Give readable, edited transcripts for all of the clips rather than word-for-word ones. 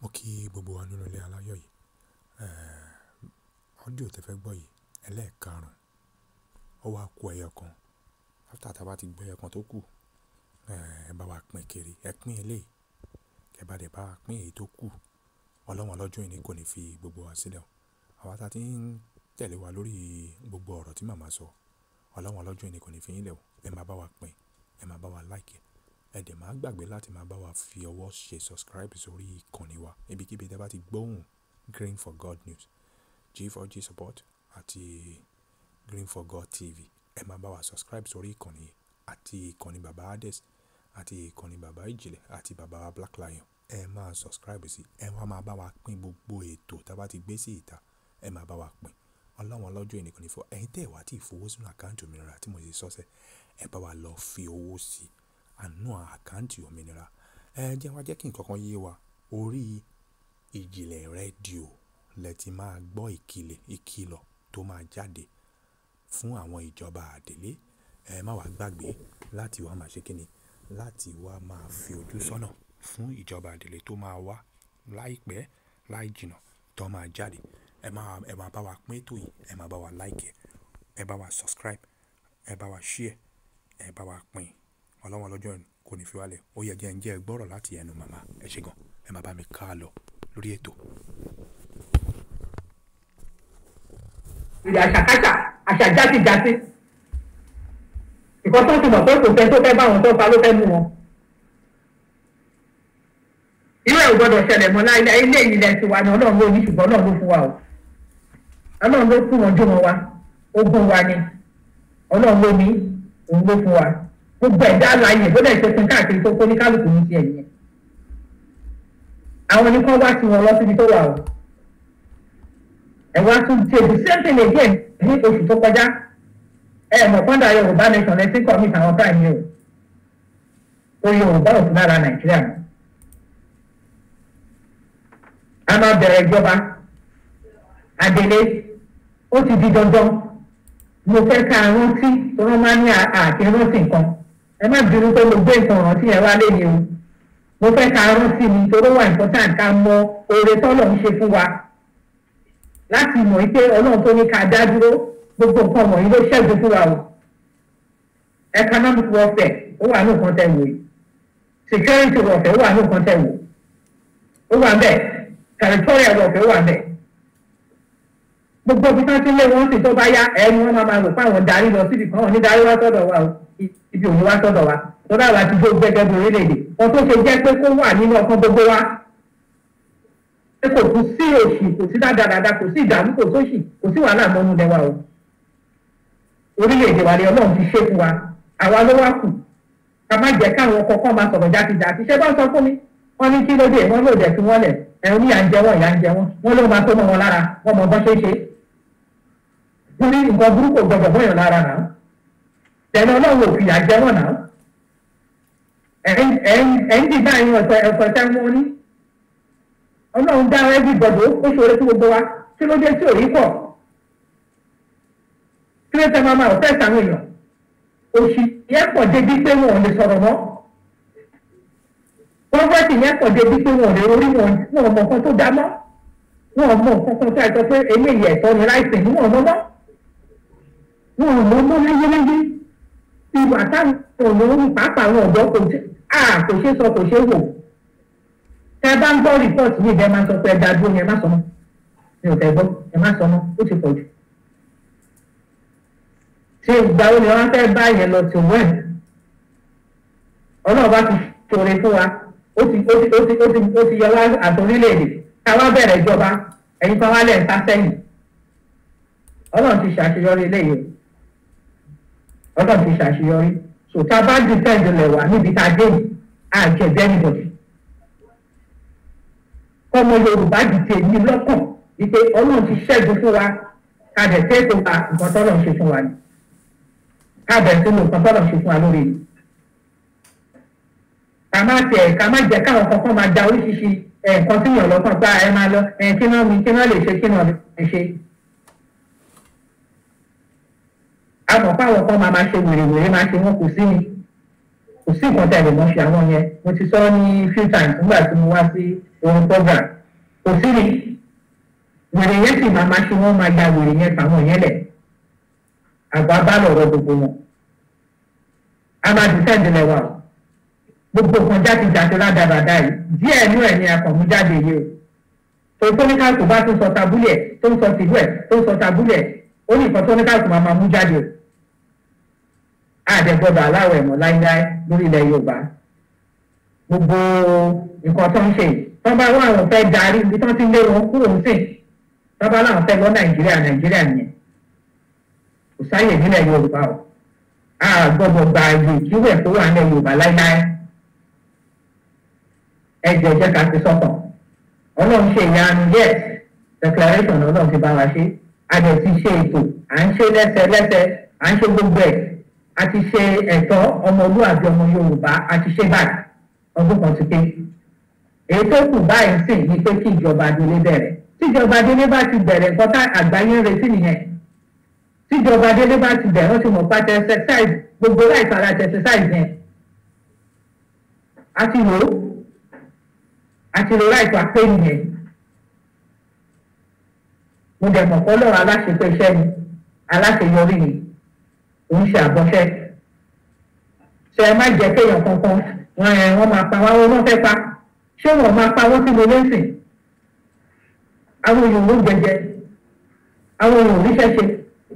Mo kí gbogbo wa nínú ilé aláyọ̀ yìí. Audio tẹ fẹ́ gbọ́ yìí, ẹlẹ́ẹ̀karùn-ún, ó wá ku ẹyọ kan. After tá bá ti gbọ́ ẹyọ kan tó kù, ẹ bá wa pín kiri, ẹ pín eléyìí, kẹ bá dẹ̀ bá wa pín èyí tó kù. Ọlọ́run ọlọ́jọ́ òní kò ní fi gbogbo wa sílẹ̀ o. Àwa tá tí ń tẹ̀lé wa lórí gbogbo ọ̀rọ̀ tí màmá sọ, Ọlọ́run ọlọ́jọ́ òní kò ní fi yín lẹ̀ o. Ẹ máa bá wa pín, ẹ máa bá wa like, ẹ dẹ̀ máa gbàgbé láti máa bá wa fi ọwọ́ ṣe subscribe sórí ìkànnì wa. Ibikíbi tí ẹ bá ti gbóhùn Green for God News, G4G Support àti Green for God TV, ẹ máa bá wa subscribe sórí ìkànnì yìí àti ìkànnì Baba Hades àti ìkànnì Baba Ìjìnlẹ̀ àti Baba Black Lion. Ẹ máa subscribe sí, ẹ wá máa bá wa pín gbogbo ètò tí a bá ti gbé sí ìta, ẹ máa bá wa pín. Ọlọ́run ọlọ́jọ́ òní kò ní fọ́. Ẹ̀yin tẹ́ ẹ wá tí ì fowó sínú àkáǹtì òmìnira tí mo ti sọ sẹ́, ẹ bá wa lọ fi owó sí àánú àkáǹtì òmìnira. Ẹ jẹ́ wá jẹ́ kí nǹkan kan yé wa. Orí Ìjìnlẹ̀ rédíò lẹ ti máa gbọ́ ìkìlọ̀ tó máa jáde fún àwọn ìjọba àdélé. Ẹ má wá gbàgbé láti wá máa ṣe kíni, láti wá máa fi ojú sọ́nà fún ìjọba àdélé tó máa wá láìpẹ́ láì jìnnà tó máa jáde. Ẹ máa bá wa pín ètò yìí, ẹ máa bá wa like, ẹ bá wa subscribe, ẹ bá wa share, ẹ bá wa pín. Ọlọ́run ọlọ́jọ́ òní kò ní fi wá lẹ̀. Ó yẹ jẹ́ ń jẹ́ ẹ gbọ́rọ̀ láti ẹnu màmá. Ẹ ṣé gan. Ẹ máa bá mi ká lọ lórí ètò. Ìyá àṣàkáṣà, àṣà játijàti. Ìkọ́ tó ti mọ̀ pé kò sẹ́ni tó fẹ́ bá wọn tó fa ló fẹ́ mú wọn. Irú ẹ̀ ò gbọ́dọ̀ ṣẹlẹ̀ mọ́ láíláí. Ilé ilẹ̀ tiwa ni Ọlọ́run ló ní, ṣùgbọ́n Ọlọ́run ló fún wa o. Ọlọ́run ló fún wọn jó wọn wa. Ogún wa ni. Ọlọ́run ló ní, òun ló fún wa. Gbogbo ẹ̀dá alààyè bó dẹ̀ ṣe pín káàkiri tó kó ní kálukú ní tiẹ̀ nìyẹn. Àwọn ni kán wá sí wọn lọ síbi tó wà o. Ẹ wá tún ṣe the same thing again ní oṣù tó kọjá. Ẹ mọ̀ pọ́ńdà Yorùbá nation lẹ́sìn commit àwọn crime yìí o. Ó Yorùbá ò sí lára Nàìjíríà mọ́. A máa bẹ̀rẹ̀ ìjọba àdélé, ó ti di dandan. Mo fẹ́ ká rántí tó wọ́n máa ní àti rántí nǹkan. Ẹ má bínú pé mo gbé nǹkan rántí yẹn wá lé ní o. Mo fẹ́ ká rántí ni torí wà important ká mọ oore tọ́lọ̀ ń ṣe fún wa. Láti mọ̀ pé Ọlọ́run tó ní ká dá dúró, gbogbo nǹkan wọ̀nyí ló ṣẹ́gun fún wa o. Economic warfare ó wà ní nǹkan tẹ́ wò yìí. Security warfare ó wà ní nǹkan tẹ́ wò. Ó wà ń bẹ̀. Territorial warfare ó wà ń bẹ̀. Gbogbo ibi tí wọ́n ti lé wọn sì tó bá yá, ẹni wọ́n máa rò pé àwọn darí lọ síbi kan, wọ́n ní darí wá sọ́dọ̀ wa o, ibi òní wá sọ́dọ̀ wa. Tọ́lá wa ti jó gẹ́gẹ́ bí orílẹ̀-èdè. Wọ́n tó ṣe jẹ́ pé kó wà nínú ọkàn gbogbo wa. Pé kò tún sí òṣì, kò sí dáadáa, kò sí ìdààmú, kò sóṣì, kò sí wàhálà mọ́nú lẹ́wà o. Orílẹ̀-èdè wa ni Ọlọ́run ti ṣe fún wa. Àwa ló wá kù. Ká má jẹ́ káwọn kọ̀ọ̀kan máa sọ̀rọ̀ játijàti. Ṣé bá ń sọ fún mi? Wọ́n ní kí ló dé, wọ́n lò dẹ̀ fi wọ́n lẹ̀. Ẹ̀ ní ìyà ń jẹ wọ́n, ìyà ń jẹ wọ́n. Wọ́n ló máa tó mọ́ wọn lára, wọ́n mọ bọ́ ṣe é ṣe. Wọ́n ní nǹkan burúkú gbọ́dọ̀ bọ́yàn lára náà. Tẹ̀lé Ọlọ́run ò fìyà jẹ wọ́n náà. Ẹ̀ ń dìgbà yín ọ̀sẹ̀ ẹ̀fọ́ tẹ́ wọ́n ní. Ọlọ́run dá everybody, ó ṣoore fún gbogbo wa. Kí ló dé tí ò rí pọ̀? Kí ló tẹ́ máa máa ọ̀fẹ́ ìtàwọn èèyàn? Òṣì yẹn pọ̀ débi pé wọn ò lè sọ̀rọ̀ mọ́. Poverty yẹn pọ̀ débi pé wọn ò lè orí wọn, wọn ò mọ nǹkan tó dá mọ́. Wọn ò mọ nǹkan kan tó àìsàn pé eléyìí ẹ̀tọ́ ni láìsìn ní wọn ò mọ mọ́. Wọn ò mọ mọ́ láyéláyé. Ìwà táwọn ọ̀nà pàápàá àwọn ọ̀dọ́ kò ṣe sọ, kò ṣe wò. Tẹ bá ń gbọ́ rìpọ́ọ̀tì yìí, ẹ máa sọ pé ẹ dá dúró ni, ẹ má sọ mọ́. Mi ò fẹ́ gbọ́, ẹ má sọ mọ́, ó ti pọ̀ jù. Ṣé ìgbà wo ni wọ́n fẹ́ bá yẹn lọ sí wẹ́ẹ̀? Ọlọ́run bá ti ṣoore fún wa, ó ti yọ wá àti orílẹ̀-èdè. Ká wá bẹ̀rẹ̀ ìjọba, ẹ̀yin kan wá lẹ̀ ń sá sẹ́yìn. Ọlọ́run ti ṣàṣeyọrí eléyìí. Ọlọ́run ti ṣàṣeyọrí. So tá a bá defend ilẹ̀ wa níbi tá a dé yìí, a jẹ̀bi anybody. Ọmọ Yorùbá dìde ní lọ́kàn wípé Ọlọ́run ti ṣẹ́gun fún wa, ká dẹ̀ tẹ́ tó wa nǹkan tọ́lọ́run ṣe fún wa ni. Ká dẹ̀ tó lo nǹkan tọ́lọ́run ṣe fún wa lórí yìí. Ká má tiẹ̀, ká má jẹ́ káwọn kankan máa da oríṣiríṣi nǹkan tí yàn lọ́kàn gbá ẹ máa lọ, kí náà mi, kí náà lè ṣe, kí náà lè ṣe. A mọ̀ pé àwọn kan máa ṣe wèrèwèrè, máa ṣe wọn kò sí ni. Kò sí nǹkan tẹ̀lé mọ́ ṣe àwọn yẹn. Mo ti sọ ní few times nígbà tí mo wá sí Orin program kò sí ni wèrè yẹn sì máa máa ṣe, wọ́n máa ya wèrè yẹn fáwọn yẹn lẹ̀. Àgbà bá lọ̀rọ̀ gbogbo wọn, a máa defend ilẹ̀ wa o. Gbogbo nǹkan jáde-jáde rádaràda yìí, díẹ̀ nú ẹ̀ ní akọ̀mújáde yìí o. Tó ní káàkó bá tún sọ tabúlẹ̀, tó ń sọ tìlú ẹ̀, tó ń sọ tabúlẹ̀, ó ní nǹkan tó ní káàkó máa mú jáde o. Àdẹ̀gbọ́dọ̀ aláwọ̀ ẹ̀mọ́ láíláí lórí ilẹ̀ Yorùbá. Gbogbo nǹkan tó ń ṣe, tó bá wọ́n àwọn fẹ́ darí ibi tó ti ń lé wọn kúrò ń sìn, tó bá láwọn fẹ́ lọ Nàìjíríà, Nàìjíríà nìyẹn. Kò sáyè nílẹ̀ Yorùbá o. A gbọ́dọ̀ gba àyè ìkíwẹ̀ tó wà nílẹ̀ Yorùbá láíláí. Ẹ jẹ́ jẹ́ ká fi sọ́kàn. Ọlọ́run ṣe ìyanu, yes, declaration Ọlọ́run ti bá wa ṣe. A dẹ̀ ti ṣe ètò, à ń ṣe lẹ́sẹ̀lẹ́sẹ̀, à ń ṣe gbogbo ẹ̀. A ti ṣe ẹ̀tọ́ ọmọlúwàbí ọmọ Yorùbá, a ti ṣe báyìí, ọdún kan ti pé. Èyí tó kù báyìí sì ni pé kí ìjọba délé bẹ̀rẹ̀. Tíjọba délé bá ti bẹ̀rẹ̀, nǹkan tá àgbáyé ń retí nìyẹn. Tíjọba délé bá ti bẹ̀rẹ̀, wọ́n ti mọ̀ pátá exercise gbogbo láìpẹ́ ara ti exercise yẹn. A ti lò ó, a ti lò láìpẹ́ apé nìyẹn. Mo dẹ̀ mọ̀ pé Ọlọ́run aláṣepé iṣẹ́ ni, aláṣeyọrí ni, òun ṣe àbọ̀ṣẹ́. Ṣé ẹ má jẹ́ kéèyàn kankan wọ́n máa pa wá, wọ́n fẹ́ pa. Ṣé wọ́n máa pa wọ́n sínú lẹ́sìn? Àwọn èèyàn ló ń jẹjẹ, àwọn èèyàn ò ríṣẹ́ ṣe.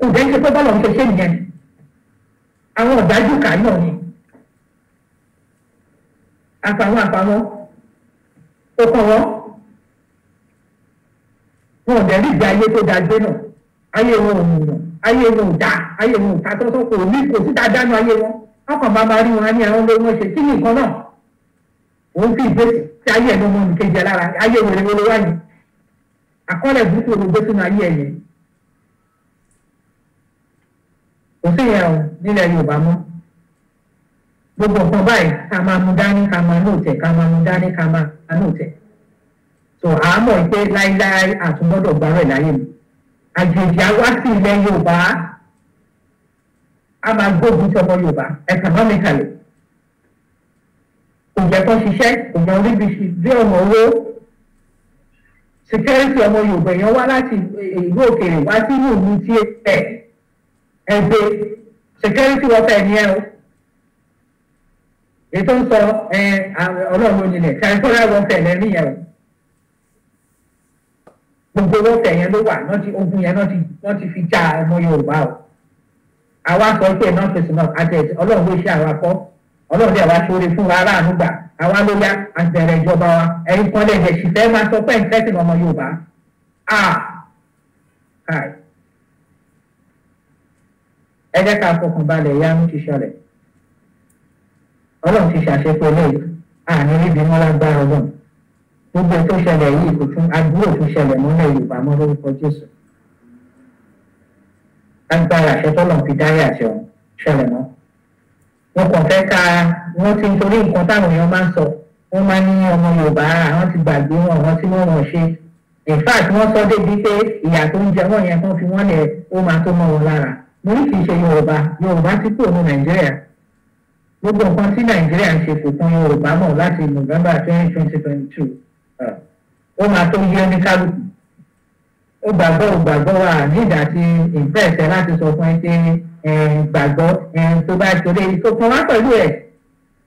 Kò jẹ́ ṣe pé bọ́lá ń ṣe ṣe nìyẹn. Àwọn ọ̀dájú kà náà ni. Àfàwọn ó kàn wọ́n. Wọn ò dẹ̀ rí ìgbé ayé tó da gbé náà. Ayé wọn ò mùnà, ayé wọn ò dá, ayé wọn ò ta tọ́tọ́, kò ní kò síta dánú ayé wọn. Wọ́n kàn máa máa rí wọn ní àwọn ló wọ́n ṣe kí ní nǹkan náà. Òun fi ìgbésí ayé ẹ̀ lọ́mọ nìkejì ẹ̀ lára, ayé wèrèwèrè wáyé. Àkọọ́lẹ̀ burúkú ló gbé sínú ayé ẹ̀ yẹn. Kò sí yẹn o nílẹ̀ Yorùbá mọ́. Gbogbo nǹkan báyìí ká máa mú dání, ká máa nóòtẹ̀, ká máa mú dání, ká máa nóòtẹ̀. So àmọ́ pé láíláí àtúngbọ́dọ̀ gbárò ẹ̀ láyé mi. Àjèjì á wá sí ilẹ̀ Yorùbá, a máa gbógun ti ọmọ Yorùbá economically. Kò jẹ́ kó ṣiṣẹ́, kò jẹ́ orí bí ọ̀nà owó. Security ọmọ Yorùbá, èèyàn wá láti ìlú òkèèrè wá sí ìlú mi tí ẹ ẹgbẹ́ security warfare ni ẹ o. Èyí tó ń sọ Ọlọ́run ló nílẹ̀, territorial warfare lẹ́rí yẹn o. Gbogbo warfare yẹn ló wà, ogun yẹn wọ́n ti fi já ọmọ Yorùbá o. Àwa sọ pé enough is enough, àti Ọlọ́run ló ṣe àwa kọ́. Ọlọ́run dẹ̀ wá ṣoore fún wa aráàánú gbà. Àwa ló yá àbẹ̀rẹ̀ ìjọba wa. Ẹ̀yin kan lè jẹ̀ ṣìfẹ́ máa sọ pé ìfẹ́sìn ọmọ Yorùbá. Ẹ jẹ́ ká fọkàn balẹ̀, ìyanu ti ṣọlẹ̀. Ọlọ́run ti ṣàṣepọ̀ eléyìí, àní níbi mọ́ lágbára Ọlọ́run. Gbogbo tó ṣẹlẹ̀ yìí kò tún àdúrò tún ṣẹlẹ̀ mọ́lẹ̀ Yorùbá mọ́ lórúkọ Jésù. Lágbára àṣẹ tọ́lọ̀ fi dárí àṣẹ ọ̀hún ṣẹlẹ̀ mọ́. Wọn kàn fẹ́ ká wọ́n ti ń torí nǹkan táwọn èèyàn máa ń sọ. Wọ́n máa ń ní ọmọ Yorùbá àwọn ti gbàgbé wọn, àwọn tí wọ́n wọ̀n ṣe. In fact, wọ́n sọ débi pé ìyà tó ń jẹ wọ́n yẹn kán fi wọ́n lẹ̀, ó máa tó mọ́ wọn lára. Mo ní kì í ṣe Yorùbá, Yorùbá ti kúrò ní Nàìjíríà. Gbogbo nǹkan tí Nàìjíríà ń ṣe kò kan Yorùbá mọ̀ láti November 2022. Ó máa tó yé oníkálukú. Ó gbàgbọ́, ó gbàgbọ́ wà nígbà tí impress ẹ láti sọ fún ẹ pé gbàgbọ́ tó bá torí tó kàn wá pẹ̀lú ẹ̀.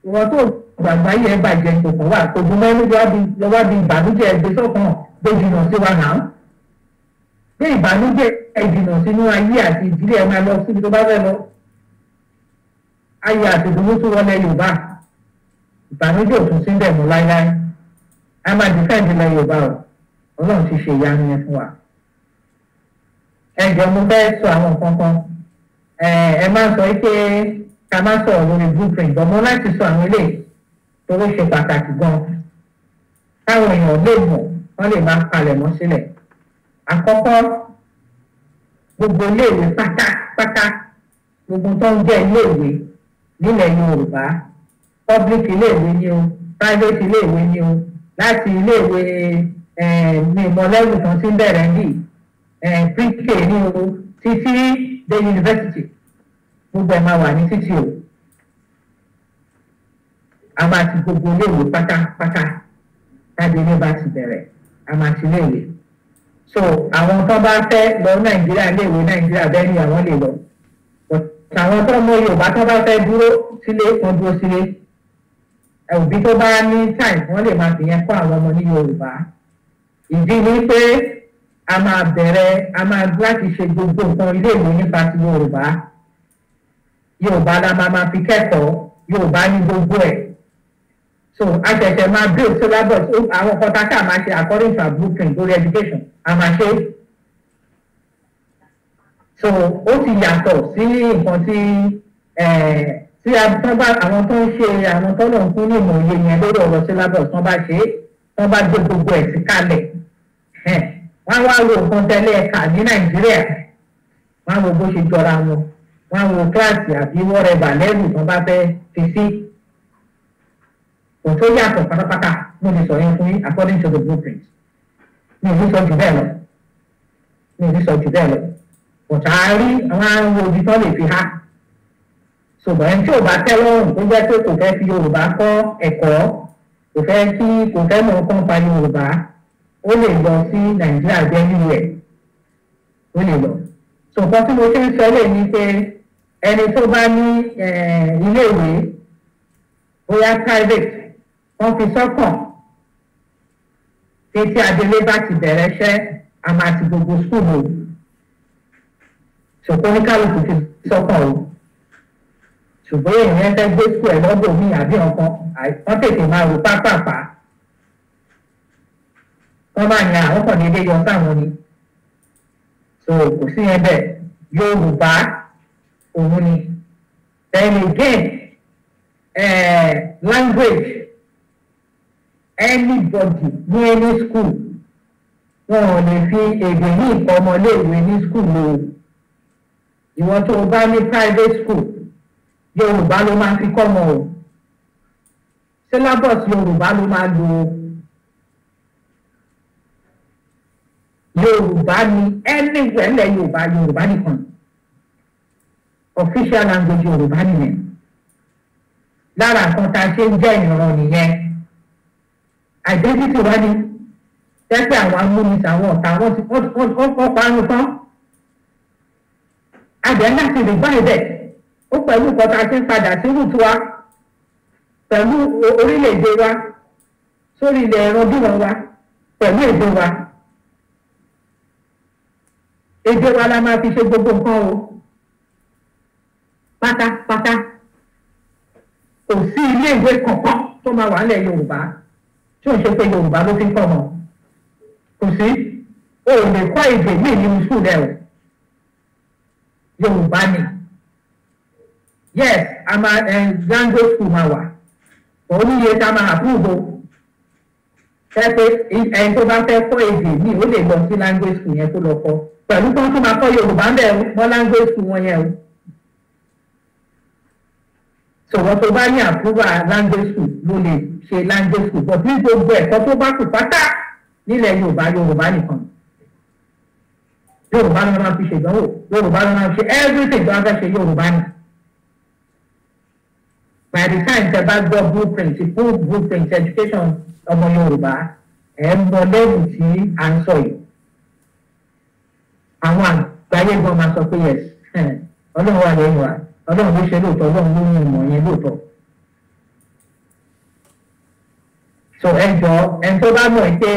Ìwọ tó gbàgbọ́ ayé ẹ bàjẹ́ tó kàn wá kò dùn mọ́ lọ́wọ́ bí ìbànújẹ́ ẹgbẹ́ sọ́kàn gbé jìnnà sí wa náà. Gbé ìbànújẹ́ ẹ jìnnà sínú ayé àti ìdílé ẹ máa lọ síbi tó bá fẹ́ lọ. Ayé àti ìdùnnú tún wọlé Yorùbá. Ìbànújẹ́ ò tún sí bẹ̀ mọ́ láíláí. A máa defend ilẹ̀ Yorùbá o. Ọlọ́run ti ṣe ìyanu yẹn fún wa. Ẹ jọ̀ọ́ mo fẹ́ sọ àwọn nǹkan kan. Ẹ máa sọ pé ká má sọ̀rọ̀ lórí blueprint, ọmọ láti sọ àwọn eléyìí torí ṣe pàtàkì gan-an. Káwọn èèyàn lè mọ̀, wọ́n lè máa palẹ̀ mọ́ sílẹ̀. Àkọ́kọ́, gbogbo iléèwé pátápátá, gbogbo tó ń jẹ́ iléèwé nílẹ̀ Yorùbá, public iléèwé ni o, private iléèwé ni o, láti iléèwé ìmọ̀lẹ́wù kan tí ń bẹ̀rẹ̀ ní pre-K ní o, títí dé university, gbogbo ẹ̀ máa wà ní títì o. A máa ti gbogbo iléèwé pátápátá. Tádélé bá ti bẹ̀rẹ̀, a máa ti léèwé. So àwọn tó bá fẹ́ lọ Nàìjíríà, léèwé Nàìjíríà bẹ́ẹ̀ ni àwọn lè lọ. Àwọn tó mọ Yorùbá tó bá fẹ́ dúró sílé, wọ́n dúró sílé. Òbí tó bá ní time, wọ́n lè máa fìyẹn kọ́ àwọn ọmọ ní Yorùbá. Ìdí ni pé a máa bẹ̀rẹ̀, a máa láti ṣe gbogbo nǹkan iléèwé nípa ti Yorùbá. Yorùbá la máa fi kẹ́kọ̀ọ́, Yorùbá ní gbogbo ẹ̀. So a ṣẹ̀ṣẹ̀ máa build syllabus, àwọn nǹkan tá a ṣáà máa ṣe according to our blueprint lórí education, a máa ṣe. So ó ti yàtọ̀ sí nǹkan tí bá àwọn tó ń ṣe, àwọn tó lọ́n fún ní ìmọ̀ òye yẹn lórí ọ̀rọ̀ syllabus, tán bá ṣe é, tán bá gbé gbogbo ẹ̀ sí kalẹ̀, wọ́n á wá wo nǹkan tẹ́lẹ̀ ẹ̀ka ní Nàìjíríà, wọ́n á wo bó ṣe jọra wọn, wọ́n á wo kíláàsì àbí whatever level tán bá fẹ́ fi sí. Kò tó yàtọ̀ pátápátá. Mo lè sọ yẹn fún yín according to the blueprint. Mi ò ní sọ jù bẹ́ẹ̀ lọ, mi ò ní sọ jù bẹ́ẹ̀ lọ. Ọ̀tá rí àwọn àwọn òbí tó lè fi há. Ṣùgbọ́n ẹni tí ò bá tẹ́ lọ́rùn, tó jẹ́ pé kò fẹ́ fi Yorùbá kọ́ ẹ̀kọ́, kò fẹ́ kí, kò fẹ́ mọ̀ nǹkan pa Yorùbá, ó lè lọ sí Nàìjíríà jẹ́ níwẹ̀, ó lè lọ. Ṣùgbọ́n tí mo ṣe ń sọ lè ní pé ẹni tó bá ní iléèwé, bóyá private, wọ́n fi sọ́kàn pé tí adelé bá ti bẹ̀rẹ̀ iṣẹ́, a máa ti gbogbo school o. Ṣùgbọ́n oníkálukú fi sọ́kàn o. Ṣùgbọ́n èèyàn fẹ́ gbé school ẹ̀ lọ́dọ̀ mi àbí ọ̀kan, wọ́n tètè máa rò pápápá. Wọ́n máa yan àwọn kan déédéé yọ sáwọn ni. So kò sí yẹn bẹ́ẹ̀. Yorùbá òun ni. Then again, language, anybody ní any school, wọn ò lè fi èdè ní ìkọ́mọléèwé ní school o. Ìwọ tó o bá ní private school, Yorùbá ló máa fi kọ́mọ o. Syllabus Yorùbá ló máa lò ó. Yorùbá ni anywhere lẹ Yorùbá, Yorùbá nìkan, official language Yorùbá nìyẹn. Lára nǹkan tá a ṣe ń jẹ́ ìran nìyẹn, identity wa ni. Tẹ́pẹ́ àwọn amúnisìn, àwọn ọ̀tá, wọ́n ti wọ́n parun tán. Adẹ̀ láti revive ẹ̀. Ó pẹ̀lú nǹkan tá a ṣe ń padà sí root wa, pẹ̀lú orílẹ̀-èdè wa, sórí ilẹ̀ ẹran bíwọn wa, pẹ̀lú èdè wa. Èdè wa la máa fi ṣe gbogbo nǹkan o, pátápátá. Kò sí ilé ìwé kankan tó máa wà nílẹ̀ Yorùbá tí ò ń ṣe pé Yorùbá ló fi ń kọ́ ọmọ. Kò sí. O ò lè kọ́ èdè míì nínú school ẹ o, Yorùbá ni. Yes, a máa ẹ language school máa wà, ó níye tá a máa approve o. Ẹ pé ẹni tó bá fẹ́ kọ́ èdè míì, ó lè lọ sí language school yẹn kó lọ kọ́, pẹ̀lú kí wọ́n tún máa kọ́ Yorùbá ń bẹ̀ mọ́ language school wọn yẹn o. Sọ̀rọ̀ tó bá ní approval language school ló lè ṣe language school, but ní gbogbo ẹ̀kọ́ tó bá kù pátá nílẹ̀ Yorùbá, Yorùbá nìkan. Yorùbá ló máa fi ṣèdánwò, Yorùbá ló máa fi ṣe everything tó bá fẹ́ ṣe, Yorùbá ni. By the time tẹ bá gbọ́ blueprint, full blueprint education ọmọ Yorùbá, ẹ̀ ń mọ level tí à ń sọ yìí. Àwọn àgbáyé gan máa sọ pé yes, Ọlọ́run wà lẹ́yìn wa, Ọlọ́run ló ṣe lóòótọ́, Ọlọ́run ló ní ìmọ̀ yẹn lóòótọ́. So ẹ jọ, ẹni tó bá mọ̀ pé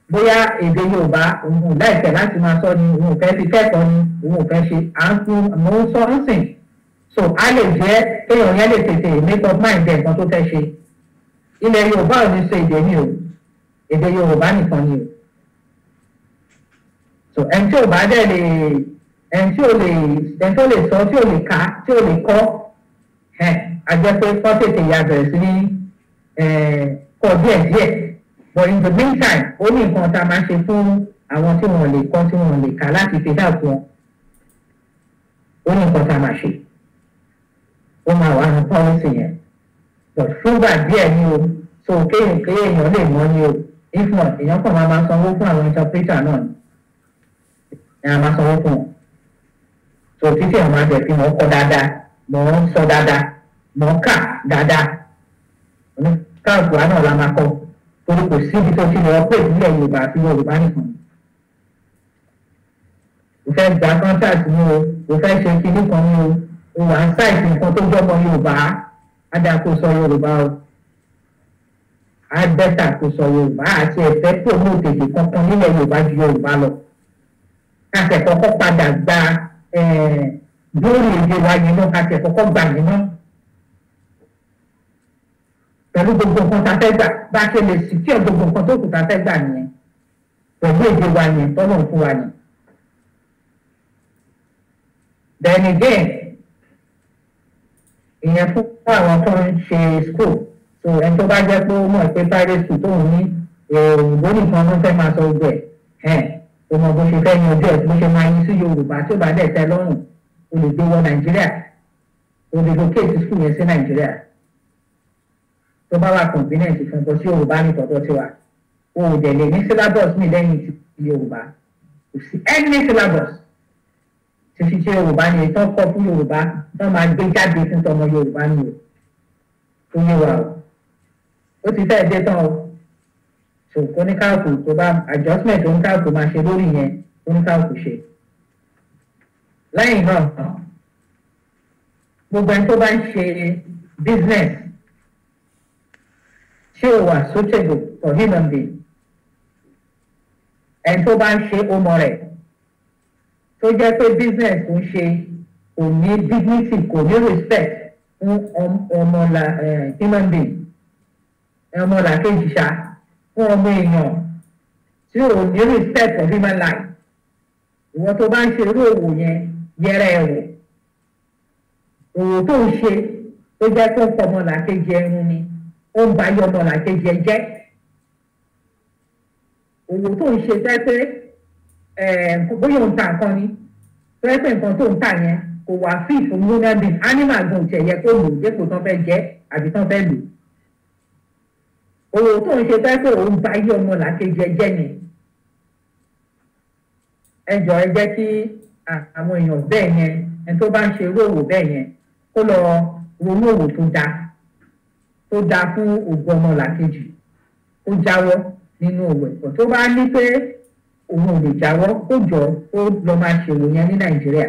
bóyá èdè Yorùbá òun ò láìpẹ́ láti máa sọ ni, òun ò fẹ́ fi kẹ́kọ̀ọ́ ni, òun ò fẹ́ ṣe, à ń fún mò ń sọ ń sìn. So a lè jẹ́ kéèyàn yẹn lè tètè make up mind ẹ̀ nǹkan tó fẹ́ ṣe. Ilẹ̀ Yorùbá ò ní sọ èdè mi o, èdè Yorùbá nìkan ni o. So ẹni tí ò bá dẹ̀ lè, ẹni tí ò lè, ẹni tó lè sọ, tí ò lè kà, tí ò lè kọ́ ẹ̀, a jẹ́ pé kọ́ tètè ya bẹ̀rẹ̀ sí ní kọ́ díẹ̀ díẹ̀. But in the meantime, ó ní nǹkan tá a máa ṣe fún àwọn tí wọ́n lè kọ́, tí wọ́n lè kà, láti fi help wọn. Ó ní nǹkan tá a máa ṣe, ó máa wà ní policy yẹn, but fúngbà díẹ̀ ni o. So kéèyàn kéèyàn lè mọ̀ ni o. If not, èèyàn kàn máa sanwó fún àwọn interpreter náà ni, èèyàn máa sanwó fún wọn. So títí àwọn máa jẹ́ kí wọ́n kọ́ dáadáa, mọ̀ ń sọ dáadáa, mọ̀ ń kà dáadáa, oníkàlùkù wa náà la máa kọ́. Torí kò síbi tó ti lè operate nílẹ̀ Yorùbá àti Yorùbá nìkan. O fẹ́ gba contract ní o, o fẹ́ ṣe kinní kan ní o, o wà ń sáìtì nǹkan tó jọmọ Yorùbá, á dáa kó sọ Yorùbá o. Á better kó sọ Yorùbá àti ẹ̀fẹ́ promote èdè kankan nílẹ̀ Yorùbá ju Yorùbá lọ. Ká tẹ̀ kọ́kọ́ padà gba lórí èdè wa yẹn náà, ká tẹ̀ kọ́kọ́ gbà yẹn náà. Pẹ̀lú gbogbo nǹkan tá a fẹ́ gbà, bá a ṣe lè secure gbogbo nǹkan tó kù tá a fẹ́ gbà nìyẹn. Pẹ̀lú èdè wa yẹn tọ́lọ̀ ń fún wa nìyẹn. Then again, ìyẹn fún àwọn tó ń ṣe school. So ẹni tó bá jẹ́ pé ó mọ̀ pé private school tóun ní òyìnbó nìkan ló fẹ́ máa sọ gbogbo ẹ̀, ó mọ bó ṣe fẹ́ yanjú ẹ̀, bó ṣe máa yí sí Yorùbá. Tí ó bá dẹ̀ tẹ́ lọ́rùn, o lè gbé wọ Nàìjíríà, o lè locate school yẹn sí Nàìjíríà tó bá wà convenient fún bó sí Yorùbá ní tọ̀dọ̀ tiwa. O ò dẹ̀ lè ní syllabus mi lẹ́yìn ti Yorùbá. Kò sí any syllabus tí fi ṣe Yorùbá ni ìtàn kọ́ fún Yorùbá tó máa gbé jáde fún tọmọ Yorùbá ni o. Tó yé wa o, ó ti fẹ́ẹ̀ dé tán o. So kóníkàlùkù tó bá adjustment oníkàlùkù máa ṣe lórí yẹn, oníkàlùkù ṣe. Lẹ́yìn náà, gbogbo ẹni tó bá ń ṣe business ṣé o wà suitable for human being, ẹni tó bá ń ṣe ọmọ rẹ̀ tó jẹ́ pé business tó ń ṣe kò ní dignity, kò ní respect fún ọmọ la human being, ọmọ làkejì ṣá, fún ọmọ èèyàn, tí ò ní respect for human life, ìwọ tó bá ń ṣe irú òwò yẹn, yẹra ẹ wò. Òwò tó ń ṣe tó jẹ́ tó ń fọmọ làkejì ẹrun ni, ó ń bayé ọmọ làkejì ẹ jẹ́, òwò tó ń ṣe jẹ́ pé bóyá òun ta nǹkan ni, tó yẹ pé nǹkan tó ń tà yẹn kò wà fit fún human being, animal gan ò tiẹ̀ yẹ kó lò dépò tán fẹ́ jẹ àbí tán fẹ́ lò, òwò tó ń ṣe tó yẹ pé òun bayé ọmọ làkejì ẹ jẹ́ ni, ẹ jọ, ẹ jẹ́ kí àwọn èèyàn bẹ́ẹ̀ yẹn, ẹni tó bá ń ṣe irú òwò bẹ́ẹ̀ yẹn, kó lọ ronú òwò tó dáa, tó dáa fún ògùn ọmọ làkejì, kó jáwọ́ nínú òwò ẹ̀kọ́. Tó bá ní pé òun ò lè jáwọ́, kó jọ kó lọ máa ṣòwò yẹn ní Nàìjíríà.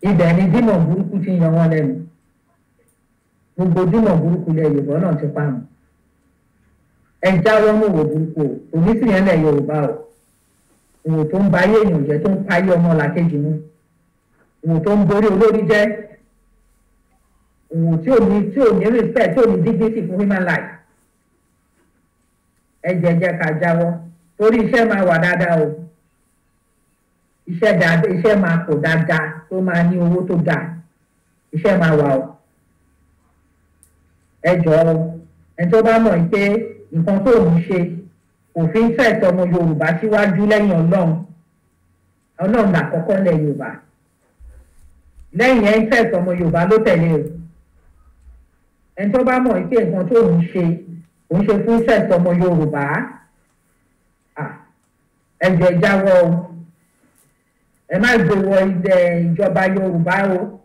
Ibẹ̀ ni demon burúkú ti ń yan wọ́n lẹ́nu. Gbogbo demon burúkú ilẹ̀ Yorùbá náà ti parun. Ẹ jáwọ́ ní òwò burúkú o. Kò ní sí yẹn lẹ̀ Yorùbá o. Òwò tó ń ba ayé èèyàn jẹ́, tó ń payé ọmọ làkejì mu, òwò tó ń borí olórí jẹ́, òwò tí ò ní respect, tí ò ní dignity fún human life, ẹ jẹ́ ká jáwọ́, torí iṣẹ́ máa wà dáadáa o. Iṣẹ́ dáadáa, iṣẹ́ máa pọ̀ dáadáa tó máa ní owó tó dáa, iṣẹ́ máa wà o. Ẹ jọ̀ọ́ o, ẹni tó bá mọ̀ pé nǹkan tó ń ṣe òfin fẹ̀tọ́ ọmọ Yorùbá síwájú lẹ́yìn Ọlọ́run, Ọlọ́run làkọ́kọ́ lẹ̀ Yorùbá, lẹ́yìn ẹ̀ ń fẹ̀tọ́ ọmọ Yorùbá ló tẹ̀lé o, ẹni tó bá mọ̀ pé nǹkan tó ń ṣe òun ṣe fún fẹ̀tọ́ ọmọ Yorùbá, ẹ jọ̀ọ́, ẹ jáwọ́ o. Ẹ má gbé wọ ilẹ̀ ìjọba Yorùbá o.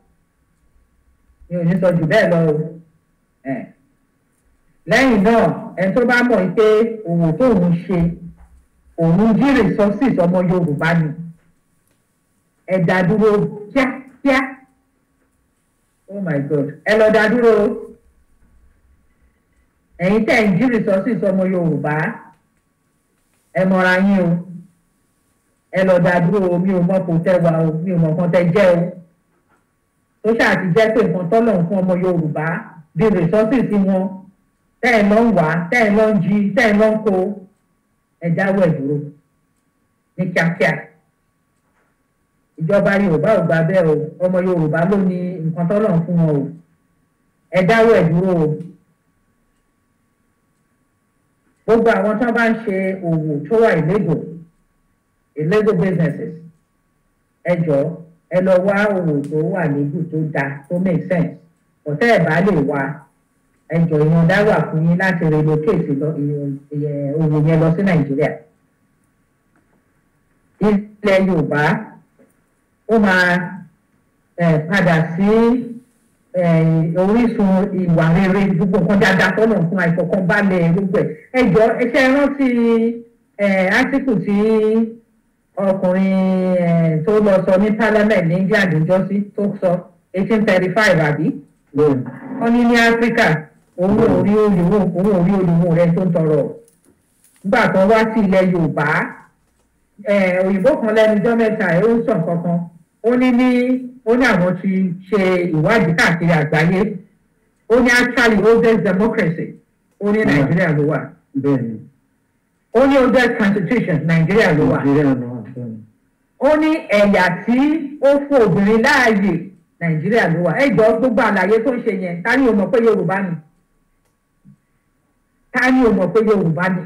Mi ò ní sọ jù bẹ́ẹ̀ lọ o. Lẹ́yìn náà, ẹni tó bá mọ̀ pé òwò tóun ṣe, òun jí resources ọmọ Yorùbá ni, ẹ dá dúró kíákíá. Oh my God, ẹ lọ dá dúró o. Ẹ̀yin tẹ̀ ń jí resources ọmọ Yorùbá, ẹ mọra yín o. Ẹ lọ dá dúró o. Mi ò mọ kò tẹ wà o, mi ò mọ nǹkan tẹ jẹ́ o, tó ṣáà ti jẹ́ pé nǹkan tọ́lọ̀ fún ọmọ Yorùbá bí resources wọn, tẹ́ ẹ lọ ń wá, tẹ́ ẹ lọ ń jí, tẹ́ ẹ lọ ń kó, ẹ dáwọ́ ẹ̀ dúró ní kíákíá. Ìjọba Yorùbá ò gbà bẹ́ẹ̀ o. Ọmọ Yorùbá ló ní nǹkan tọ́lọ̀ fún wọn o. Ẹ dáwọ́ ẹ̀ dúró o. Gbogbo àwọn tó bá ń ṣe òwò tó wà illegal, illegal businesses, ẹ jọ̀ọ́, ẹ lọ wá òwò tó wà legal, tó dáa, tó make sense. Ọ̀tẹ́ ẹ̀ bá lè wá, ẹ jọ̀ọ́, ìyọ̀ǹda wà fún yín láti relocate lọ òwò yẹn lọ sí Nàìjíríà. Ilẹ̀ Yorùbá ó máa padà sí orísun ìwà rere, gbogbo nǹkan dáadáa tọ́nà fún àìfọkànbalẹ̀ gbogbo ẹ̀. Ẹ jọ, ẹ ṣe rántí átíkù tí ọkùnrin tó lọ sọ ní parliament ní England níjọ́sí tó sọ 1835, àbí? Wọ́n ní ní Áfíríkà òun ò rí olùwò, òun ò rí olùwò rẹ tó ń tọrọ. Nígbà kan wá sí ilẹ̀ Yorùbá, òyìnbó kan lẹ́nu ọjọ́ mẹ́ta ẹ̀ ó ń sọ nǹkan kan. Ó ní àwọn ti ṣe ìwádìí káàkiri àgbáyé. Ó ní actually oldest democracy, ó ní Nàìjíríà ló wà. Ó ní oldest constitution, Nàìjíríà ló wà. Ó ní ẹ̀yà tí ó fún obìnrin láàyè, Nàìjíríà ló wà. Ẹ jọ, gbogbo àlàyé tó ń ṣe yẹn, ta ni ò mọ̀ pé Yorùbá ni? Ta ni ò mọ̀ pé Yorùbá ni?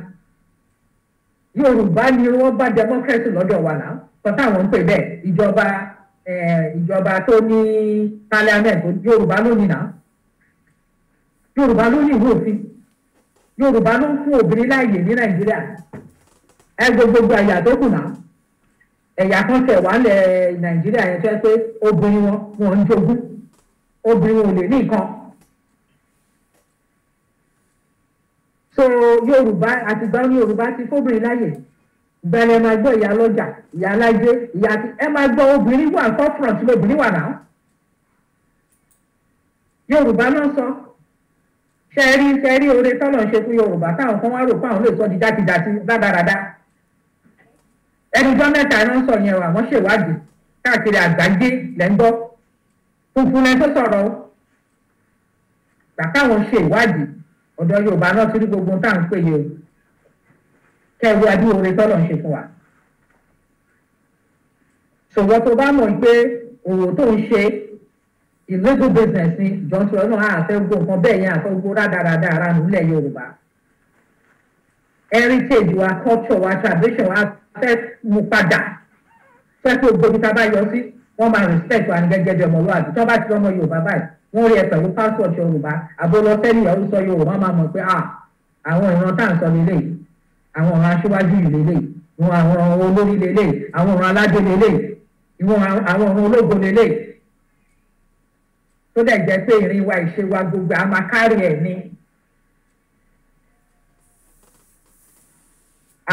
Yorùbá ni wọ́n bá democracy lọ́dọ̀ wa náà sọ táwọn ń pè bẹ́ẹ̀, ìjọba tó ní parliament, Yorùbá ló ní náà. Yorùbá ló ní ìwé òfin. Yorùbá ló ń fún obìnrin láàyè ní Nàìjíríà. Ẹ gbogbo ẹ̀yà tó kù náà, ẹ̀yà kan tẹ̀ wá lẹ̀ Nàìjíríà yẹn tó yẹ pé obìnrin wọn wọn ń jogún, obìnrin wọn ò lè ní nǹkan. So Yorùbá àtìgbà ní Yorùbá ti fóbìnrin láàyè. Bẹ̀rẹ̀ máa gbọ́ ìyá lọ́jà, ìyá alájẹ, ìyá ti ẹ máa gbọ́ obìnrin wà forefront lóbìnrin wà náà. Yorùbá náà sọ ṣe rí oore tọ́lọ̀ ń ṣe fún Yorùbá, táwọn kan wá rò pé àwọn lè sọ di jákèjádé rádaràda. Ẹnìjọ́ mẹ́ta ló ń sọ yẹn o. Àwọn ṣèwádìí káàkiri àgbáyé lẹ́ ń gbọ́ funfun lẹ́ tó sọ̀rọ̀ o. Gbà káwọn ṣe ìwádìí, ọ̀dọ̀ Yorùbá náà ti rí gbogbo tá à ń pè yìí o. Kẹwù adúrò oore tọ́lọ̀ ń ṣe fún wa. Ṣòwò tó bá mọ̀ pé òwò tó ń ṣe illegal business ni, jọ̀ǹtò náà àfẹ́ gbó nǹkan bẹ́ẹ̀ yẹn, àfẹ́ gbó rádaràda ara nílẹ̀ Yorùbá. Heritage wa, culture wa, tradition wa, fẹ́ mú padà, fẹ́ kó gbogbo tá a bá yọ sí, wọ́n máa respect wa ní gẹ́gẹ́ bí ọmọlúwàbí. Tí wọ́n bá ti lọ́mọ Yorùbá báyìí, wọ́n rí ẹ pẹ̀lú passport Yorùbá, àbólọ́sẹ́ni ìyàwó sọ Yorùbá, máa mọ̀ pé ah, àwọn ìran tá à ń sọ lélẹ̀, àwọn ọ̀ràn aṣíwájú yìí lélẹ̀, ìwọ̀n àwọn olórí lélẹ̀, àwọn ọ̀ràn aládé lélẹ̀, ìwọ̀n àwọn ọ̀ràn ológo lélẹ̀, tó dẹ̀ jẹ́ pé ìrìn wa, ìṣe wa, gbogbo a máa kárí ẹ̀ ní.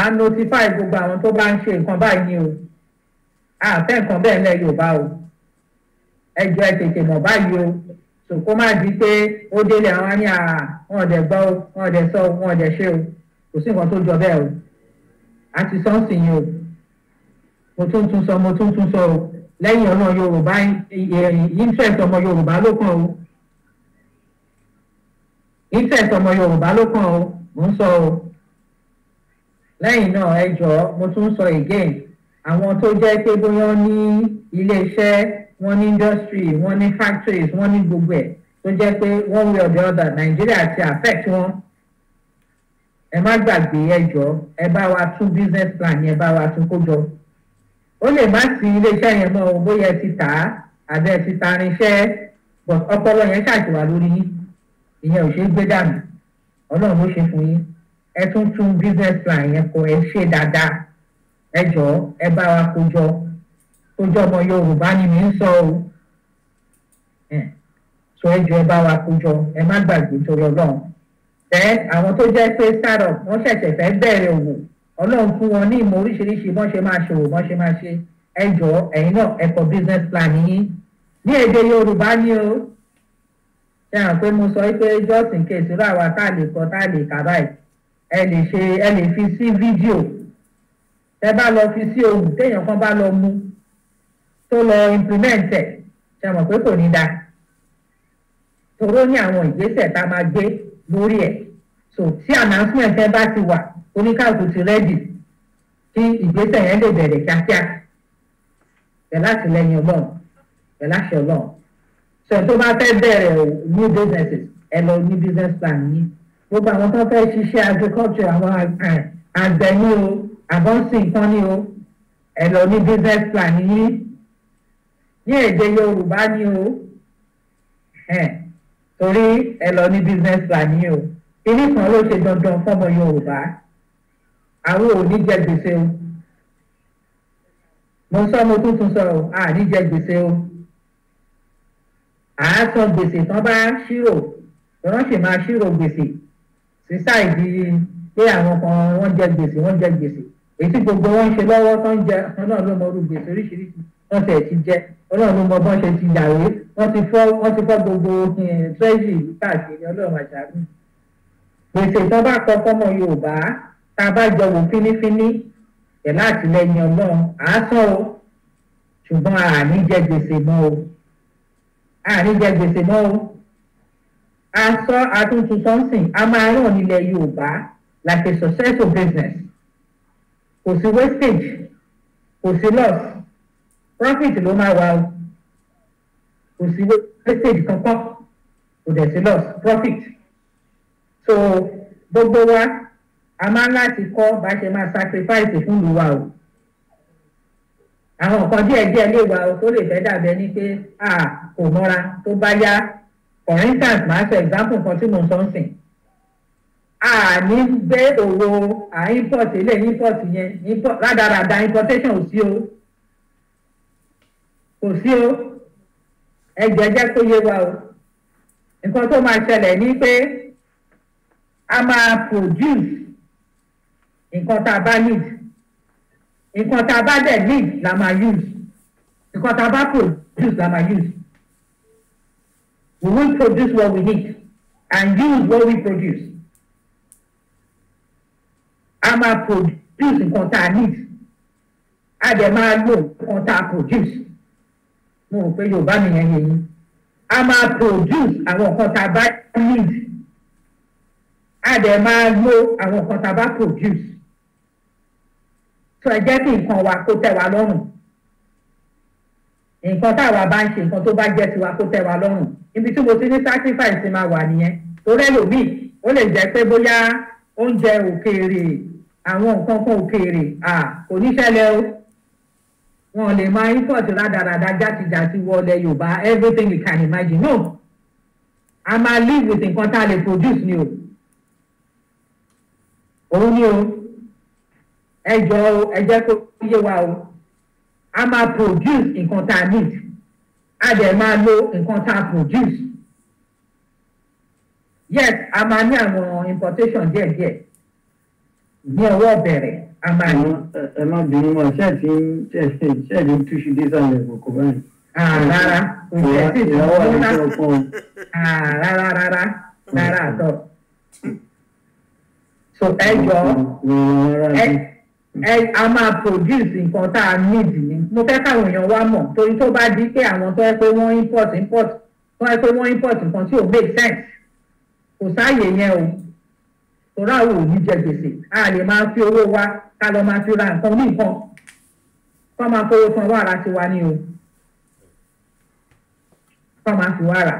A notify gbogbo àwọn tó bá ń ṣe nǹkan báyìí ni o. A fẹ́ nǹkan bẹ́ẹ̀ lẹ́ Yorùbá o. Ẹ jọ̀ọ́, ẹ tètè mọ̀ báyìí o, so kó má di pé ó délé àwọn ní à wọn ò dẹ̀ gbọ́ o, wọn ò dẹ̀ sọ o, wọn ò dẹ̀ ṣe o. Kò sí nǹkan tó jọ bẹ́ẹ̀ o. A ti sọ ń sìn yín o. Mo tún tún sọ, mo tún tún sọ o. Lẹ́yìn ọ̀nà Yorùbá, interest ọmọ Yorùbá ló kàn o. Interest ọmọ Yorùbá ló kàn o, mò ń sọ o. Lẹ́yìn náà, ẹ jọ̀ọ́, mo tún sọ again, àwọn tó jẹ́ pé bóyá ní ilé-iṣẹ́, wọ́n ní industry, wọ́n ní factories, wọ́n ní gbogbo ẹ̀, tó jẹ́ pé one way or the other Nàìjíríà ti affect wọn, ẹ má gbàgbé. Ẹ jọ̀ọ́, ẹ bá wa tún business plan yẹn, bá wa tún kó jọ. Ó lè má sí iléeṣẹ́ yẹn mọ́ o, bóyá ẹ ti tà á àbẹ́ ẹ ti ta irinṣẹ́, but ọpọlọ yẹn ṣàṣìwà lórí yín. Ìyẹn ò ṣeé gbé dànù, Ọlọ́run ló ṣe fún yín. Ẹ tún tún business plan yẹn kọ, ẹ ṣe dáadáa. Ẹ jọ̀ọ́, ẹ bá wa kó jọ. Kó jọ, ọmọ Yorùbá ni mi ń sọ o. So ẹ jọ̀ọ́, ẹ bá wa kó jọ. Ẹ má gbàgbé torí Ọlọ́run. Ẹ àwọn tó jẹ́ pé startup, wọ́n ṣẹ̀ṣẹ̀ fẹ́ bẹ̀rẹ̀ òwò, Ọlọ́run fún wọn ní ìmọ̀ oríṣiríṣi, bọ́n ṣe máa ṣòwò, bọ́n ṣe máa ṣe, ẹ jọ̀ọ́, ẹ̀yin náà ẹ kọ business plan yín ní èdè Yorùbá ní o. Ṣe hàn pé mo sọ pé just in case irú àwa tá a lè kọ, tá a lè kà báyìí, ẹ lè ṣe, ẹ lè fi sí fídíò. Tẹ bá lọ fi sí ohùn, téèyàn kan bá lọ mú tó lọ implement ẹ, ṣe mọ̀ pé kò ní dáa? Toró ní àwọn ìgbésẹ̀ tá a máa gbé lórí ẹ̀. So tí announcement ẹ bá ti wà, oníkàlùkù ti ready kí ìgbésẹ̀ yẹn lè bẹ̀rẹ̀ kíákíá pẹ̀lú àtìlẹ́yìn Ọlọ́run, pẹ̀lú àṣẹ Ọlọ́run. So tó bá fẹ́ bẹ̀rẹ̀ new businesses, ẹ lọ ní business plan yín. Gbogbo àwọn tó fẹ́ ṣiṣẹ́ agriculture, àwọn àgbẹ̀ ní o, àbọ̀nsìn nǹkan ní o, ẹ lọ ní business plan yín ní èdè Yorùbá ní o. Torí ẹ lọ ní business plan yín o. Kíní kan ló ṣe dandan fọmọ Yorùbá: àwọn ò ní jẹ gbèsè o. Mo sọ, mo tún tún sọ o, a ní jẹ gbèsè o. À á san gbèsè tán bá ṣírò, wọ́n sì máa ṣírò gbèsè sí side pé àwọn kan wọ́n jẹ gbèsè, wọ́n jẹ gbèsè. Èyí tí gbogbo wọn ń ṣe lọ́wọ́ tó ń jẹ, Ọlọ́run ló mọ irú gbèsè oríṣiríṣi wọ́n tẹ̀ ti jẹ. Ọlọ́run ló mọ bọ́n ṣe ti yàwé, wọ́n ti fọ́ gbogbo treasury káàkiri. Ọlọ́run àṣàánú. Gbèsè tó bá kọ fọ́mọ Yorùbá, tá a bá jọ wò fínífíní pẹ̀lú àtìlẹyìn Ọlọ́run, à á sàn o, ṣùgbọ́n a ní jẹ gbèsè mọ́ o, a ní jẹ gbèsè mọ́ o. A sọ àtúntò sọ́nsìn, a máa ràn nílẹ̀ Yorùbá like a successful business. Kò sí wastage, kò sí loss, profit ló máa wà o. Kò sí wastage kankan, kò dẹ̀ sí loss, profit. So gbogbo wa, a máa ń láti kọ́ bá ṣe máa sacrifice fún ìlú wa o. Àwọn nǹkan díẹ̀ díẹ̀ lè wà o tó lè fẹ́ dàbẹ́ ní pé a kò mọ́ra tó bá yá. For instance, màá sọ example kan tí mo ń sọ ń sìn. A ní gbé òwò à import ilé, import yẹn, import rádaràda, importation ò sí o, kò sí o. Ẹ jẹ́ jẹ́ kó yé wa o. Nǹkan tó máa ṣẹlẹ̀ ní pé a máa produce nǹkan tá a bá need. Nǹkan tá a bá dẹ̀ need la máa use. Nǹkan tá a bá produce la máa use. We will produce what we need and use what we produce. A máa produce nǹkan tá a need, a dẹ̀ máa lò nǹkan tá a produce. Mo rò pé Yorùbá mi yẹn yé yín. A máa produce àwọn nǹkan tá a bá need, a dẹ̀ máa lo àwọn nǹkan tá a bá produce. So ẹ jẹ́ kí nǹkan wa kó tẹ́ wa lọ́rùn. Nǹkan táwa bá ń ṣe, nǹkan tó bá jẹ́ tiwa, kó tẹ́ wa lọ́rùn. Ibi tí mo ti ní sacrifice máa wà nìyẹn, torí ẹlòmíì, ó lè jẹ́ pé bóyá oúnjẹ òkèèrè, àwọn nǹkan kan òkèèrè, kò ní ṣẹlẹ̀ o. Wọn lè máa import rádaràda, játijàti wọlé Yorùbá, everything you can imagine, no. A máa live with nǹkan tá a lè produce ni o. Òun ni o. Ẹ jọ o, ẹ jẹ́ kó yé wa o. A máa produce nǹkan tá a need, a dẹ̀ máa lo nǹkan tá a produce. Yes, a máa ní àwọn importation díẹ̀díẹ̀ ní ọwọ́ bẹ̀rẹ̀, a máa ní. Ẹ má bínú mọ́, ṣé ẹ ti ń ṣe ẹ ti ń túṣu désàlẹ̀ kòkó báyìí? Rárá, kò jẹ́ sí. Ìyàwó àti ọkọ. Rárá, rárá, rárá àtọ. So ẹ jọ, ẹ a máa produce nǹkan tá a need ni. Mo fẹ́ káwọn èèyàn wá mọ̀, torí tó bá di pé àwọn tó yẹ pé wọ́n import, tó yẹ pé wọ́n import nǹkan tí ò make sense, kò sáàyè yẹn o. Torí àwọn ò ní jẹ gbèsè. A lè máa fi owó wa ká lọ máa fi ra nǹkan ní nǹkan kọ́, máa fowó san wàrà tiwa ní o, kọ́ máa fi wàrà.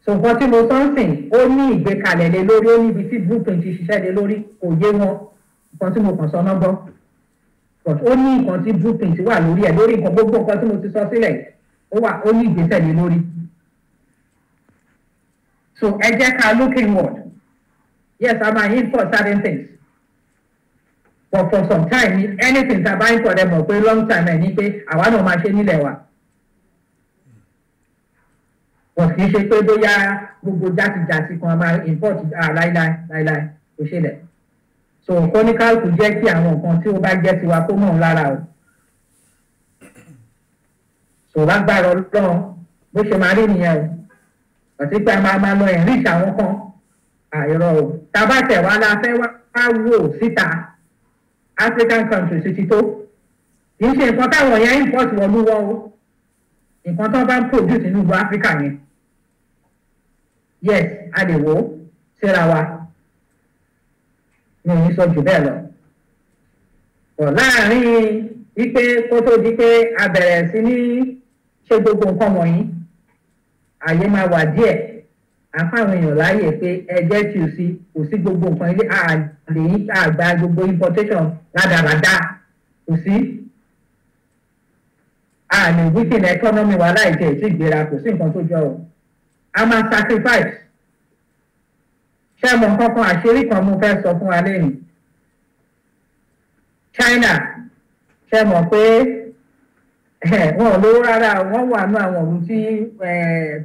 So nǹkan tí mo sọ ń sìn, ó ní ìgbékalẹ̀ lé lórí, ó níbi tí blueprint ti ṣiṣẹ́ lé lórí. Kò yé wọn, nǹkan tí mo kàn sọ náà gbọ́, but ó ní nǹkan tí blueprint wà lórí ẹ̀, lórí nǹkan, gbogbo nǹkan tí mo ti sọ sílẹ̀, ó wà, ó ní ìgbésẹ̀ lé lórí. So ẹ jẹ́ ká look inward. Yes, a máa import certain things, but for some time, anything tá a bá import, ẹ mọ̀ pé long time ẹ̀ ní pé àwa náà máa ṣe nílẹ̀ wa. But kì í ṣe pé bóyá gbogbo játijàti kan a máa import. Láíláí, láíláí, kò ṣẹlẹ̀. So kóníkálùkù jẹ́ kí àwọn nǹkan tí ó bá jẹ́ tiwa kó mọ̀ ọ́n lára o. So lágbára Ọlọ́run, bó ṣe máa rí nìyẹn o. Àti pé a máa máa lọ enrich àwọn kan, àìrọ̀ o. Tá a bá tẹ̀ wá la fẹ́ wá wò síta, African countries ti tó. Kì í ṣe nǹkan táwọn yẹn import wọnú wọn o. Nǹkan tó bá ń produce nínú ìlú Africa yẹn, yes, a lè wò ó síra wa. Mi ò ní sọ jù bẹ́ẹ̀ lọ. Bọ̀ láàárín wípé kó tó di pé a bẹ̀rẹ̀ sí ní ṣe gbogbo nǹkan wọ̀nyí, àyè máa wà díẹ̀. À ń fáwọn èèyàn láàyè pé ẹ jẹ́ tí o sí, kò sí gbogbo nǹkan ilé àlè àgbà, gbogbo importation rádaràda, kò sí. A lè weaken economy wa láì jẹ́ ìtì ìgbéra, kò sí nǹkan tó jọ o. A máa sacrifice. Ṣé mo nǹkan kan, àṣírí kan mo fẹ́ sọ fún wa lẹ́yìn. China, ṣé mọ̀ pé Wọn ò lówó rárá, wọ́n wà ní àwọn ìlú tí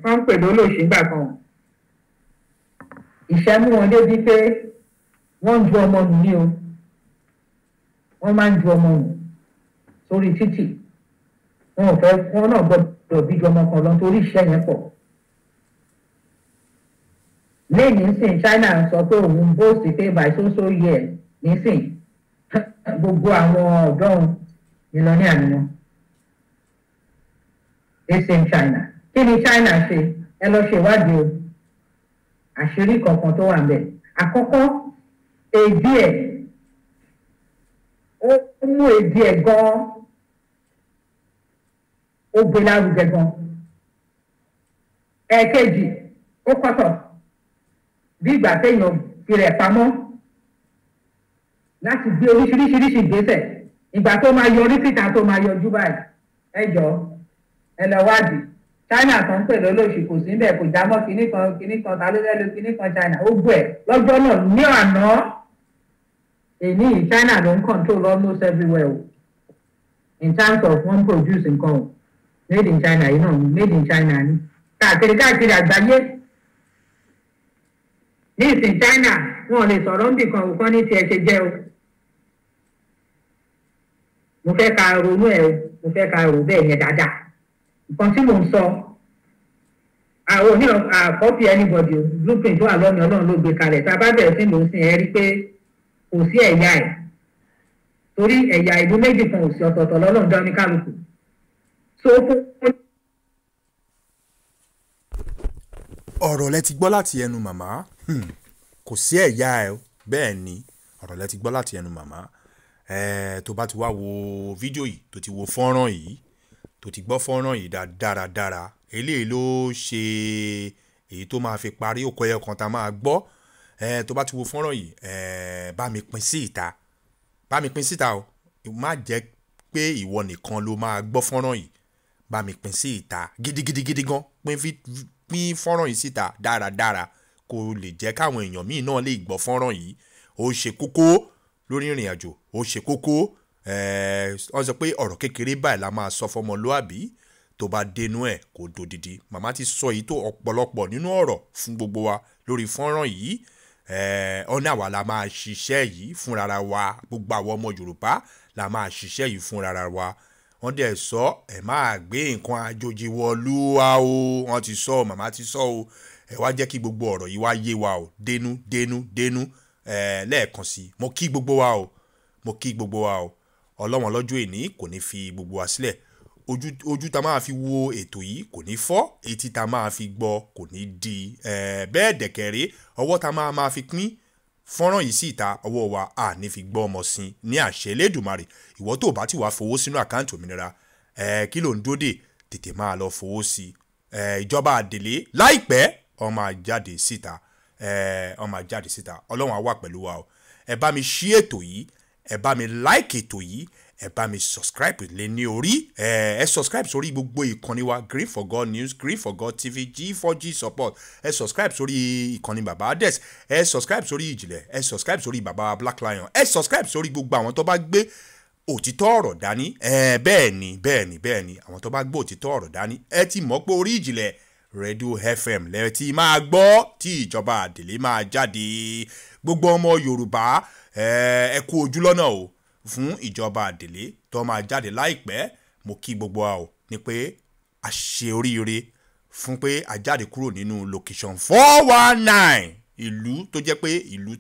wọ́n ń pè lólòṣì ńgbà kan. Ìṣẹ́ mú wọn débi pé wọ́n ń ju ọmọ nù ní o, wọ́n máa ń ju ọmọ nù sórí títì. Wọn ò fẹ́, wọn náà gbọ́dọ̀ bí ju ọmọ kan lọ torí iṣẹ́ yẹn pọ̀. Lẹ́yìn nísìn, China sọ pé òun boast pé by so so year nísìn, gbogbo àwọn ọ̀dọ́ òun millionaire ni wọn. The same China. Kí ni China ṣe? Ẹ lọ ṣe ìwádìí o, àṣírí kankan tó wà níbẹ̀. Àkọ́kọ́, èdè ẹ̀, ó mú èdè ẹ̀ gan-an, ó gbé lárugẹ gan. Ẹ̀ẹ̀kejì, ó kọ́tọ̀ bí ìgbà téèyàn fi rẹ̀ pamọ́ láti gbé oríṣiríṣiríṣi ìgbésẹ̀. Ìgbà tó máa yọrí síta, tó máa yọjú báyìí, ẹ jọ, ẹ lọ wádìí. China kan ń pè lólóṣì, kò sí níbẹ̀, kò já mọ́ kinní kan kinní kan, ta ló fẹ́ lo kinní kan China, ó gbọ́ ẹ̀ lọ́jọ́ náà ní àná. Èní yìí, China ló ń control almost everywhere o, in terms of one produce nǹkan o. Made in China yìí náà, made in China ni káàkiri káàkiri àgbáyé ní ìsìn. China, wọn ò lè sọ̀rọ̀ níbì kan òkan ní tiẹ̀ ṣe jẹ́ o. Mo fẹ́ ka ronú ẹ̀ o, mo fẹ́ ka rò bẹ́ẹ̀ yẹn dáadáa. Nǹkan tí mò ń sọ, àwọn oní àkọ́pì anybody o. Blueprint wà lọ́nà, Ọlọ́run ló gbé kalẹ̀. Tá a bá bẹ̀rẹ̀ sí lò ó sìn, ẹ́ rí pé kò sí ẹ̀yà ẹ̀, torí ẹ̀yà ìlú méjì kan ò sí, ọ̀tọ̀ọ̀tọ̀ lọ́lọ́run dá oníkálukú. So fún Ọ̀rọ̀ lẹ ti gbọ́ láti ẹnu màmá. Kò sí ẹ̀yà ẹ̀. Bẹ́ẹ̀ ni, ọ̀rọ̀ lẹ ti gbọ́ láti ẹnu màmá. Tó bá ti wá wo fídíò yìí, tó ti wo fọ́nrán yìí, tó ti gbọ́ fọ́nrán yìí dáradára, eléyìí ló ṣe èyí tó máa fi parí òkò ẹyọ kan tá a máa gbọ́. Tó bá ti wo fọ́nrán yìí, bá mi pín sí ìta, bá mi pín síta o. Má jẹ́ pé ìwọ nìkan ló máa gbọ́ fọ́nrán yìí. Bá mi pín sí ìta gidigidigidi gan. Pín fọ́nrán yìí síta dáradára, kó lè jẹ́ káwọn èèyàn míì náà lè gbọ́ fọ́nrán yìí. Ó ṣe kókó lórí ìrìn àjò, ó ṣe kókó. Wọ́n sọ pé ọ̀rọ̀ kékeré báyìí la máa sọ fọmọlúàbí, tó bá dénú ẹ̀ kó dodidi. Màmá ti sọ èyí tó ọ̀pọ̀lọpọ̀ nínú ọ̀rọ̀ fún gbogbo wa lórí fọ́nrán yìí. Ọ̀nà àwa la máa ṣiṣẹ́ yìí fúnra wa, gbogbo àwọn ọmọ Yorùbá la máa ṣiṣẹ́ yìí fúnra wa. Wọ́n dẹ̀ sọ, ẹ̀ máa gbé nǹkan àjòjì wọ̀lú wa o. Wọ́n ti sọ, màmá ti sọ o. Ẹ wá jẹ́ kí gbogbo ọ̀rọ̀ yìí wá yé wa o, dénú dénú dénú. Lẹ́ẹ̀kan sí, mo kí gbogbo wa o, mo kí gbogbo wa o. Ọlọ́wọ́n lọ́jọ́ èní kò ní fi gbogbo wa sílẹ̀. Ojú, ojú ta máa fi wo ètò yìí kò ní fọ́, etí ta máa fi gbọ́ kò ní di bẹ́ẹ̀. Dẹ̀kẹ̀rẹ́, ọwọ́ ta máa fi pín fọ́nrán yìí sí ìta, ọwọ́ wa à ní fi gbọ́ ọmọ sí ní àṣẹ Elédùmarè. Ìwọ tó bá ti wá fowó sínú àkáǹtì òmìnira, kí ló ń dóde? Tètè máa lọ fowó sí. Ìjọba àdèlé láìpẹ́, ó máa jáde síta, ó máa jáde síta. Ọlọ́run á wà pẹ̀lú wa o. Ẹ bá mi ṣí ètò yìí, ẹ bá mi like ètò yìí, ẹ bá mi subscribe lé ní orí. Ẹ subscribe sórí gbogbo ìkànnì wa: Green for God News, Green for God TV, G4G Support. Ẹ subscribe sórí ìkànnì Baba Ades, ẹ subscribe sórí Ìjìnlẹ̀, ẹ subscribe sórí Baba Black Lion, ẹ subscribe sórí gbogbo àwọn tó bá gbé òtítọ́ ọ̀rọ̀ dání. Ẹ bẹ́ẹ̀ ni, bẹ́ẹ̀ ni, bẹ́ẹ̀ ni, àwọn tó bá gbé òtítọ́ ọ̀rọ̀ dání. Ẹ ti mọ̀ pé orí Ìjìnlẹ̀ Rédíò FM lẹ ti máa gbọ́ tí ìjọba àdèlé máa jáde. Gbogbo ọmọ Yorùbá, ẹ kú ojú lọ́nà o fún ìjọba àdèlé tó máa jáde láìpẹ́. Mo kí gbogbo wa o ní pé a ṣe oríire fún pé a jáde kúrò nínú location 419, ìlú tó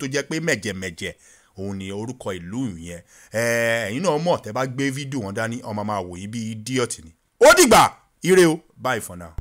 jẹ́ pé mẹ̀jẹ̀mẹ̀jẹ̀ òun ni orúkọ ìlú yẹn. Ẹ̀yin náà mọ̀, tẹ́ bá gbé fídíò wọn dání, ọmọ máa wò yín bí idiot ni. Ó dìgbà, ire o, bye for now.